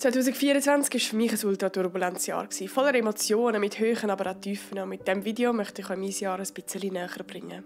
2024 war für mich ein ultra turbulentes Jahr, voller Emotionen, mit Höhen, aber auch Tiefen. Und mit diesem Video möchte ich euch mein Jahr ein bisschen näher bringen.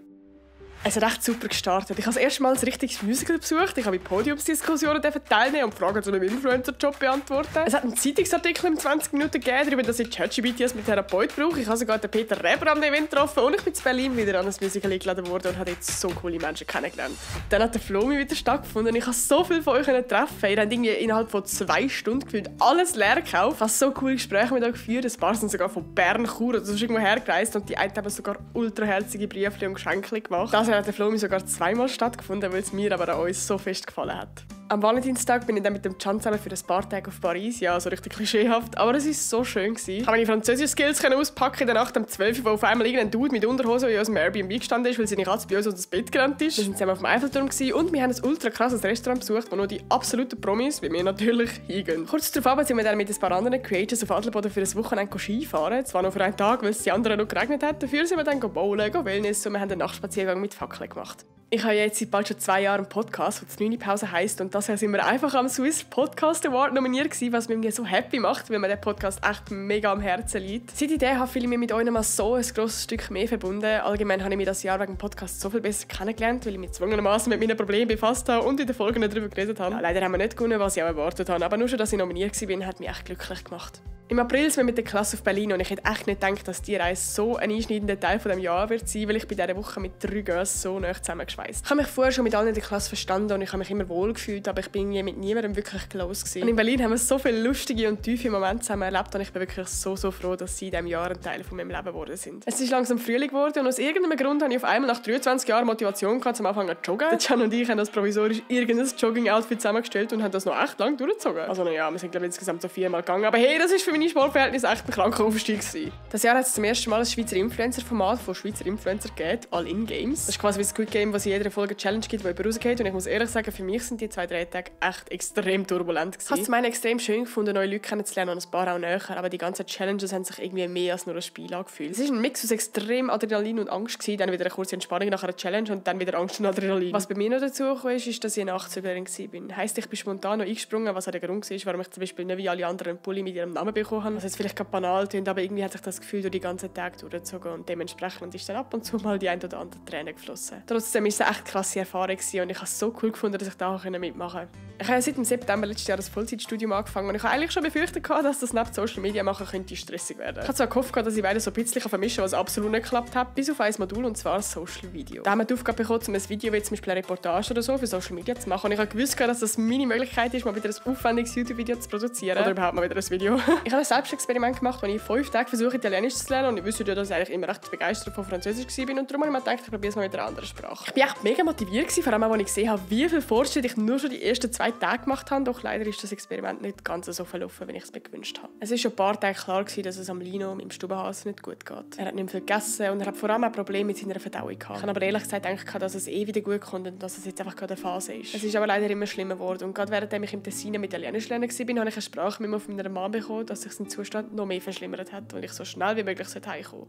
Es hat echt super gestartet. Ich habe das erste Mal ein richtiges Musical besucht. Ich habe in Podiumsdiskussionen teilnehmen und Fragen zu einem Influencer-Job beantworten. Es hat einen Zeitungsartikel in 20 Minuten gegeben, darüber, dass ich ChatGPT als Therapeut brauche. Ich habe sogar den Peter Reber an dem Event getroffen und ich bin in Berlin wieder an ein Musical eingeladen worden und habe jetzt so coole Menschen kennengelernt. Dann hat der Flomi wieder stattgefunden. Ich konnte so viele von euch treffen. Ihr habt irgendwie innerhalb von 2 Stunden gefühlt alles leer gekauft. Ich habe so coole Gespräche mit euch geführt. Ein paar sind sogar von Bern, Chur oder sonst irgendwo hergereist und die einen haben sogar ultraherzige Briefe und Geschenke gemacht. Das hat der Flomi sogar 2-mal stattgefunden, weil es mir aber an uns so fest gefallen hat. Am Valentinstag bin ich dann mit dem Can zusammen für ein paar Tage auf Paris. Ja, so richtig klischeehaft, aber es war so schön. Ich konnte meine Französisch-Skills auspacken in der Nacht um 12 Uhr, wo auf einmal irgendein Dude mit Unterhose in unserem Airbnb gestanden ist, weil seine Katze bei uns unter das Bett gerannt ist. Wir waren zusammen auf dem Eiffelturm und wir haben ein ultra krasses Restaurant besucht, wo nur die absoluten Promis, wie wir natürlich, hingehen. Kurz darauf sind wir dann mit ein paar anderen Creators auf Adelboden für ein Wochenende Skifahren. Zwar noch für einen Tag, weil es die anderen noch geregnet hat. Dafür sind wir dann bowlen, Wellness und wir haben einen Nachtspaziergang mit Fackeln gemacht. Ich habe jetzt seit bald schon 2 Jahren einen Podcast, der die 9. Pause heisst. Und das Jahr sind wir einfach am Swiss Podcast Award nominiert gewesen, was mich so happy macht, weil mir der Podcast echt mega am Herzen liegt. Seit Idee habe ich mich mit euch mal so ein grosses Stück mehr verbunden. Allgemein habe ich mich das Jahr wegen dem Podcast so viel besser kennengelernt, weil ich mich zwungenermaßen mit meinen Problemen befasst habe und in den Folgen darüber geredet habe. Ja, leider haben wir nicht gewonnen, was ich auch erwartet habe, aber nur schon, dass ich nominiert war, hat mich echt glücklich gemacht. Im April sind wir mit der Klasse auf Berlin und ich hätte echt nicht gedacht, dass die Reise so ein einschneidender Teil von dem Jahr wird sein, weil ich bei dieser Woche mit 3 Girls so nah zusammengeschweißt. Ich habe mich vorher schon mit allen in der Klasse verstanden und ich habe mich immer wohl gefühlt, aber ich bin mit niemandem wirklich close gewesen. Und in Berlin haben wir so viele lustige und tiefe Momente zusammen erlebt und ich bin wirklich so froh, dass sie in diesem Jahr ein Teil von meinem Leben geworden sind. Es ist langsam Frühling geworden und aus irgendeinem Grund habe ich auf einmal nach 23 Jahren Motivation gehabt, zum Anfang zu joggen. Der Can und ich haben das provisorisch irgendein Jogging-Outfit zusammengestellt und haben das noch echt lang durchgezogen. Also naja, wir sind glaube ich insgesamt so 4-mal gegangen, aber hey, das ist für meine Sportverhältnisse echt ein kranker Aufstieg gewesen. Das Jahr hat es zum ersten Mal ein Schweizer Influencer-Format von Schweizer Influencer gegeben, All-In-Games. Das ist quasi wie das Squid Game, was in jeder Folge eine Challenge gibt, die jemand rausgeht. Und ich muss ehrlich sagen, für mich sind die 2-3 Tage echt extrem turbulent gewesen. Ich habe es zum einen extrem schön gefunden, neue Leute kennenzulernen und ein paar auch näher, aber die ganzen Challenges haben sich irgendwie mehr als nur ein Spiel angefühlt. Es war ein Mix aus extrem Adrenalin und Angst gewesen, dann wieder eine kurze Entspannung nach einer Challenge und dann wieder Angst und Adrenalin. Was bei mir noch dazu kam, ist, dass ich eine Nachtzüglerin war. Heisst, ich bin spontan noch eingesprungen, was auch der Grund war, warum ich zum Beispiel nicht wie alle anderen einen Pulli mit ihrem Namen bekommen habe. Was jetzt vielleicht gerade banal klingt, aber irgendwie hat sich das Gefühl durch die ganzen Tage durchgezogen und dementsprechend ist dann ab und zu mal die ein oder andere Träne geflossen. Trotzdem war es eine echt krasse Erfahrung und ich habe es so cool gefunden, dass ich da auch mitmachen konnte. Ich habe seit dem September letztes Jahr das Vollzeitstudium angefangen und ich habe eigentlich schon befürchtet, dass das neben Social Media machen könnte stressig werden. Ich habe zwar gehofft, dass ich beide so ein bisschen vermischen kann, was absolut nicht geklappt hat, bis auf ein Modul und zwar Social Video. Da haben wir die Aufgabe bekommen, um ein Video wie zum Beispiel eine Reportage oder so für Social Media zu machen und ich habe gewusst, dass das meine Möglichkeit ist, mal wieder ein aufwendiges YouTube-Video zu produzieren oder überhaupt mal wieder ein Video. Ich habe ein Selbstexperiment gemacht, wo ich 5 Tage versuche, Italienisch zu lernen und ich wusste ja, dass ich eigentlich immer recht begeistert von Französisch war und darum habe ich mir gedacht, ich probiere es mal mit einer anderen Sprache. Ich war echt mega motiviert, vor allem als ich gesehen habe, wie viel Fortschritt ich nur schon die ersten 2 Tage gemacht habe, doch leider ist das Experiment nicht ganz so verlaufen, wie ich es mir gewünscht habe. Es war schon ein paar Tage klar, dass es am Lino, meinem Stubenhase, nicht gut geht. Er hat nicht mehr viel gegessen und er hat vor allem auch Probleme mit seiner Verdauung gehabt. Ich habe aber ehrlich gesagt gedacht, dass es wieder gut kommt und dass es jetzt einfach gerade eine Phase ist. Es ist aber leider immer schlimmer geworden und gerade während ich im Tessin mit Italienisch lernen war, habe ich eine Sprachmemo von meiner Mama bekommen, dass sich sein Zustand noch mehr verschlimmert hat und ich so schnell wie möglich heimkommen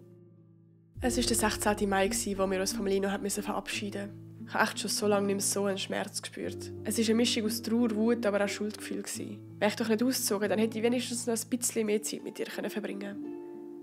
sollte. Es war der 16. Mai, wo wir uns vom Lino verabschieden mussten. Ich habe echt schon so lange nicht mehr so einen Schmerz gespürt. Es war eine Mischung aus Trauer, Wut, aber auch Schuldgefühl. Wäre ich doch nicht ausgezogen, dann hätte ich wenigstens noch ein bisschen mehr Zeit mit ihr verbringen können.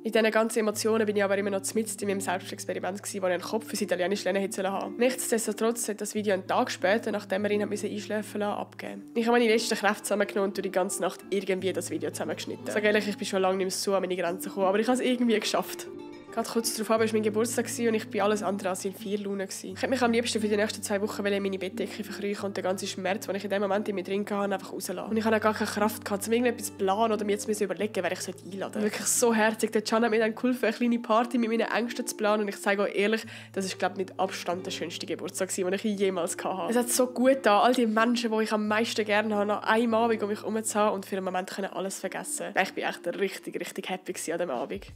In diesen ganzen Emotionen bin ich aber immer noch mitten in meinem Selbstexperiment, wo ich einen Kopf fürs Italienisch lernen hätte haben. Nichtsdestotrotz hat das Video einen Tag später, nachdem wir ihn einschläfen lassen, abgegeben. Ich habe meine letzten Kräfte zusammengenommen und durch die ganze Nacht irgendwie das Video zusammengeschnitten. Sag ehrlich, ich bin schon lange nicht mehr so an meine Grenzen gekommen, aber ich habe es irgendwie geschafft. Gerade kurz darauf war mein Geburtstag und ich war alles andere als in 4 Laune. Ich hätte mich am liebsten für die nächsten 2 Wochen in meine Bettdecke verkriechen und den ganzen Schmerz, den ich in dem Moment in mir drin hatte, einfach rauslassen. Und ich hatte gar keine Kraft, um irgendetwas zu planen oder mir jetzt überlegen, wer ich einladen sollte. Wirklich so herzig. Der Can hat mir dann geholfen, eine kleine Party mit meinen Ängsten zu planen. Und ich sage euch ehrlich, das ist, glaube ich, mit Abstand der schönste Geburtstag, den ich jemals hatte. Es hat so gut getan, all die Menschen, die ich am meisten gerne habe, nach einem Abend um mich herum zu haben und für einen Moment alles vergessen. Ich war echt richtig happy an diesem Abend.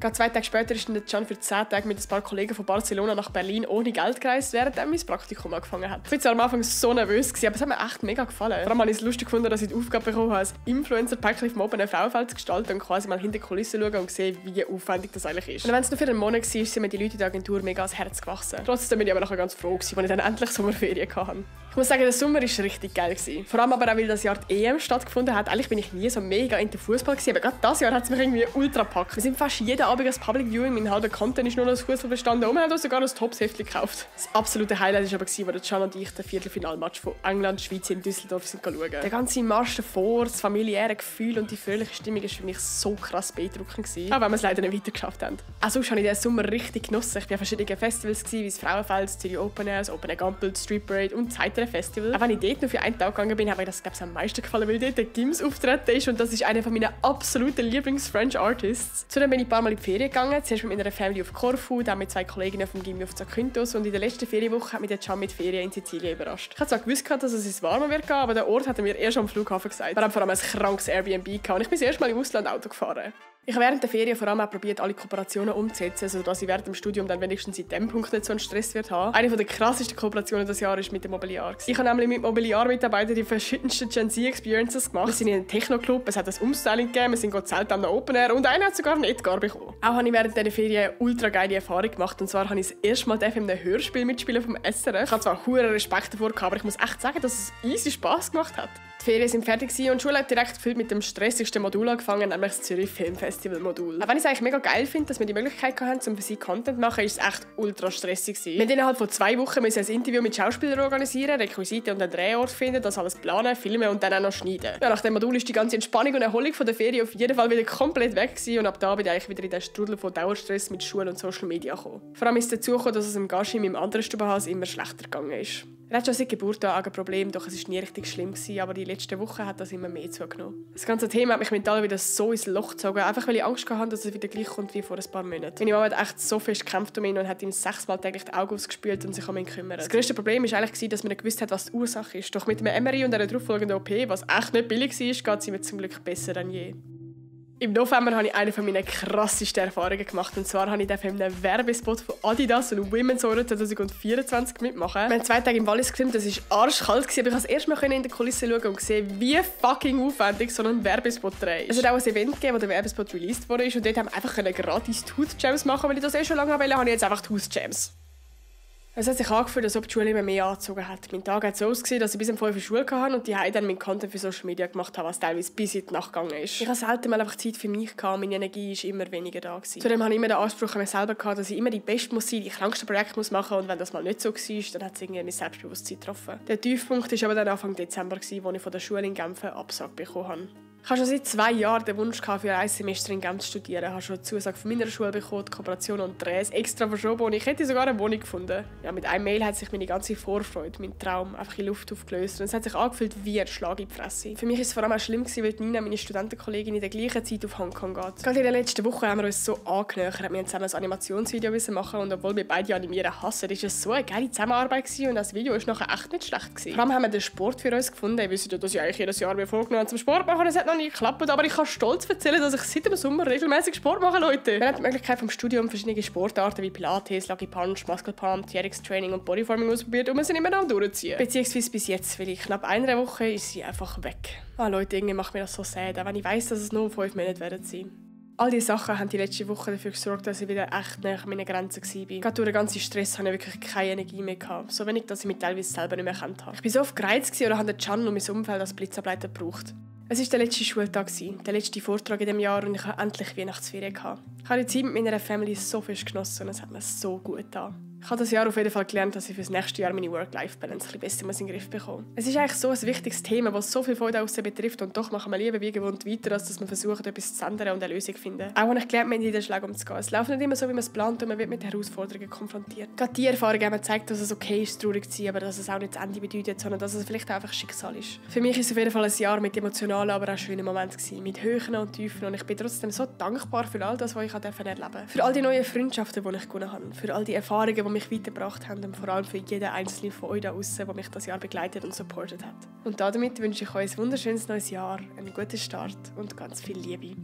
Gerade 2 Tage später ist der Can für 10 Tage mit ein paar Kollegen von Barcelona nach Berlin ohne Geld gereist, während er mein Praktikum angefangen hat. Ich war zwar am Anfang so nervös, aber es hat mir echt mega gefallen. Vor allem habe ich es lustig gefunden, dass ich die Aufgabe bekommen habe, ein Influencer-Päckchen vom oberen Frauenfeld zu gestalten und quasi mal hinter die Kulissen schauen und sehen, wie aufwendig das eigentlich ist. Und wenn es nur für einen Monat war, sind mir die Leute in der Agentur mega ans Herz gewachsen. Trotzdem bin ich aber nachher ganz froh, als ich dann endlich Sommerferien hatte. Ich muss sagen, der Sommer war richtig geil. Vor allem aber auch, weil das Jahr die EM stattgefunden hat. Eigentlich bin ich nie so mega in den Fußball gewesen, aber gerade dieses Jahr hat es mich irgendwie ultra gepackt. Wir sind fast jeden Abend als Public Viewing. Mein halber Content ist nur noch aus Fußball bestanden und wir haben uns sogar ein Tops-Heftchen gekauft. Das absolute Highlight war aber, als Can und ich den Viertelfinalmatch von England-Schweiz in Düsseldorf schauen. Der ganze Marsch davor, das familiäre Gefühl und die fröhliche Stimmung war für mich so krass beeindruckend. Auch wenn wir es leider nicht weitergeschafft haben. Auch sonst habe ich diesen Sommer richtig genossen. Ich war an verschiedenen Festivals, wie das Frauenfeld, das Zürich Open Air, das Open Air Gampel, das Street Parade und das Heitere Festival. Auch wenn ich dort nur für einen Tag gegangen bin, habe ich das, glaube ich, am meisten gefallen, weil dort der Gims auftreten ist und das ist einer meiner absoluten Lieblings-French-Artists. Zudem bin ich ein paar Mal in die Ferien gegangen, zuerst mit meiner Family auf Korfu, dann mit 2 Kolleginnen vom Gimmi auf Zakynthos und in der letzten Ferienwoche hat mich der Can mit Ferien in Sizilien überrascht. Ich habe zwar gewusst, dass es ins Warme wird gehen, aber der Ort hat er mir erst am Flughafen gesagt. Wir haben vor allem ein krankes Airbnb gehabt und ich bin das erste Mal im Ausland Auto gefahren. Ich habe während der Ferien vor allem auch probiert, alle Kooperationen umzusetzen, sodass ich während dem Studium dann wenigstens in diesem Punkt nicht so einen Stress wird haben. Eine der krassesten Kooperationen dieses Jahres war mit dem Mobiliar. Ich habe nämlich mit Mobiliar-Mitarbeitern die verschiedensten Gen Z-Experiences gemacht. Wir sind in einem Techno-Club, es hat ein Umstyling gegeben, wir sind zelten am Open Air und einer hat sogar einen Edgar bekommen. Auch habe ich während dieser Ferien eine ultra geile Erfahrung gemacht. Und zwar habe ich das erste Mal in einem Hörspiel mitspielen vom SRF. Ich hatte zwar hohen Respekt davor, aber ich muss echt sagen, dass es easy Spass gemacht hat. Die Ferien sind fertig und die Schule hat direkt gefühlt mit dem stressigsten Modul angefangen, nämlich das Zürich Filmfestival Modul. Auch wenn ich es eigentlich mega geil finde, dass wir die Möglichkeit hatten, um für sie Content zu machen, ist es echt ultra stressig gewesen. Wir mussten innerhalb von 2 Wochen ein Interview mit Schauspielern organisieren, Requisiten und einen Drehort finden, das alles planen, filmen und dann auch noch schneiden. Ja, nach dem Modul ist die ganze Entspannung und Erholung von der Ferien auf jeden Fall wieder komplett weg gewesen und ab da bin ich eigentlich wieder in den Strudel von Dauerstress mit Schule und Social Media gekommen. Vor allem ist dazu gekommen, dass es im Gashi, meinem anderen Stubenhaus, immer schlechter gegangen ist. Er hat schon seit Geburt an ein Problem, doch es war nie richtig schlimm gewesen, aber die letzten Wochen hat das immer mehr zugenommen. Das ganze Thema hat mich mental wieder so ins Loch gezogen, einfach weil ich Angst hatte, dass es wieder gleich kommt wie vor ein paar Monaten. Meine Mama hat echt so fest gekämpft um ihn und hat ihm 6-mal täglich die Augen ausgespült und sich um ihn gekümmert. Das grösste Problem war eigentlich, dass man nicht gewusst hat, was die Ursache ist. Doch mit dem MRI und einer darauffolgenden OP, was echt nicht billig war, geht es ihm zum Glück besser denn je. Im November habe ich eine meiner krassesten Erfahrungen gemacht. Und zwar habe ich in einem Werbespot von Adidas und Women's Order 2024 mitmachen. Wir haben 2 Tage im Wallis gefilmt, das war arschkalt, aber ich konnte das erste Mal in der Kulisse schauen und sehen, wie fucking aufwendig so ein Werbespot drehen ist. Es hat auch ein Event gegeben, wo der Werbespot released wurde und dort haben wir einfach gratis Tooth Jams machen. Weil ich das schon lange wollte, habe ich jetzt einfach Tooth Jams. Es hat sich angefühlt, als ob die Schule immer mehr angezogen hat. Mein Tag hat so ausgesehen, dass ich bis um 5 Uhr Schule hatte und die dann meinen Content für Social Media gemacht habe, was teilweise bis in die Nacht gegangen ist. Ich hatte selten mal einfach Zeit für mich, meine Energie war immer weniger da. Zudem hatte ich immer den Anspruch an mich selber, dass ich immer die Beste muss sein, die kranksten Projekte machen muss und wenn das mal nicht so war, dann hat es irgendwie mein Selbstbewusstsein getroffen. Der Tiefpunkt war aber dann Anfang Dezember, als ich von der Schule in Genf eine Absage bekommen habe. Ich hatte schon seit 2 Jahren den Wunsch, für ein Semester in Genf zu studieren. Ich habe schon eine Zusage von meiner Schule bekommen, die Kooperation und Drehs extra verschoben und ich hätte sogar eine Wohnung gefunden. Ja, mit einem Mail hat sich meine ganze Vorfreude, mein Traum, einfach in Luft aufgelöst und es hat sich angefühlt wie ein Schlag in die Fresse. Für mich war es vor allem auch schlimm, weil Nina, meine Studentenkollegin, in der gleichen Zeit auf Hongkong geht. Gerade in den letzten Wochen haben wir uns so angenähert. Wir haben zusammen ein Animationsvideo machen und obwohl wir beide Animieren hassen, war es so eine geile Zusammenarbeit und das Video war nachher echt nicht schlecht gewesen. Vor allem haben wir den Sport für uns gefunden. Ich wüsste, dass ich eigentlich jedes Jahr vorgenommen habe zum Sport machen. Das hat noch nie geklappt, aber ich kann stolz erzählen, dass ich seit dem Sommer regelmäßig Sport mache, Leute. Wir haben die Möglichkeit vom Studium verschiedene Sportarten wie Pilates, Lucky Punch, Muscle Pump, TRX Training und Bodyforming ausprobiert und wir sind immer noch durchziehen. Beziehungsweise bis jetzt, weil ich knapp 1 Woche ist sie einfach weg. Leute, irgendwie macht mir das so sad, auch wenn ich weiss, dass es nur 5 Monate werden sein. All diese Sachen haben die letzten Wochen dafür gesorgt, dass ich wieder echt nach meinen Grenzen war. Gerade durch den ganzen Stress hatte ich wirklich keine Energie mehr gehabt. So wenig, dass ich mich teilweise selber nicht mehr erkannt habe. Ich war so auf gereizt oder habe den Can und mein Umfeld als Blitzableiter gebraucht. Es war der letzte Schultag, der letzte Vortrag in diesem Jahr und ich hatte endlich Weihnachtsferien. Ich habe die Zeit mit meiner Family so fest genossen und es hat mir so gut getan. Ich habe das Jahr auf jeden Fall gelernt, dass ich für das nächste Jahr meine Work-Life-Balance ein bisschen besser in den Griff bekomme. Es ist eigentlich so ein wichtiges Thema, das so viel von außen betrifft und doch machen wir lieber wie gewohnt weiter, als dass wir versuchen, etwas zu ändern und eine Lösung zu finden. Auch habe ich gelernt, mit Niederschlägen umzugehen. Es läuft nicht immer so, wie man es plant und man wird mit Herausforderungen konfrontiert. Gerade diese Erfahrung haben mir gezeigt, dass es okay ist, traurig zu sein, aber dass es auch nicht das Ende bedeutet, sondern dass es vielleicht einfach Schicksal ist. Für mich war es auf jeden Fall ein Jahr mit emotionalen, aber auch schönen Momenten gewesen, mit Höhen und Tiefen und ich bin trotzdem so dankbar für all das, was ich erleben durfte. Für all die neuen Freundschaften, die ich gewonnen habe, für all die Erfahrungen, die mich weitergebracht haben und vor allem für jeden einzelnen von euch da draussen, der mich das Jahr begleitet und supportet hat. Und damit wünsche ich euch ein wunderschönes neues Jahr, einen guten Start und ganz viel Liebe.